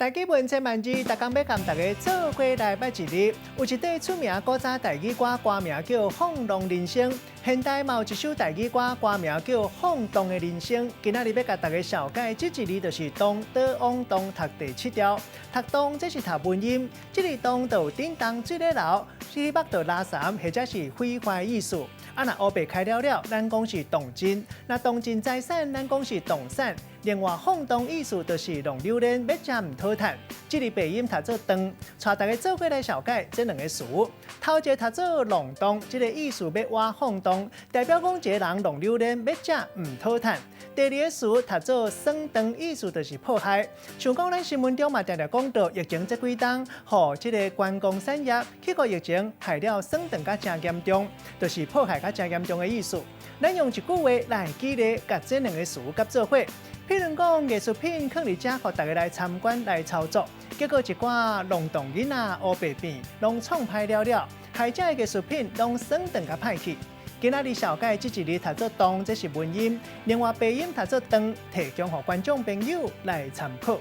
台語文千萬字，逐工欲共大家做伙來捌一字。有一塊出名古早台語歌，歌名叫《放浪人生》。現代嘛有一首台語歌，歌名叫《放蕩的人生》。今仔日欲共大家紹介這一字，就是蕩倒往動讀第七調。讀蕩這是讀文音，這個蕩就有振動水咧流，水目就拉三，或者是毀壞意思。啊，若烏白開了了，咱講是動靜；若動靜財產，咱講是動產。另外，放蕩意思就是浪流連，欲食毋討趁。這個白音讀做斷，帶大家做伙來紹介這兩个詞。頭一个讀做浪蕩，這个意思欲倚放蕩，代表講一个人浪流連，欲食毋討趁。第二个詞讀做損斷，意思就是破壞。像講咱新聞中嘛，定定講到疫情這幾冬，予這个觀光產業去予疫情害了損斷甲誠嚴重，就是破壞甲誠嚴重的意思。咱用一句話來舉例，共這兩个詞佮做伙。譬如講，藝術品囥佇遮，予大家來參觀來操作，結果一寡浪蕩囡仔烏白變，攏創歹了了，害遮的藝術品攏損斷共歹去。今仔日紹介這一字讀做蕩，這是文音；另外白音讀做斷，提供予觀眾朋友來參考。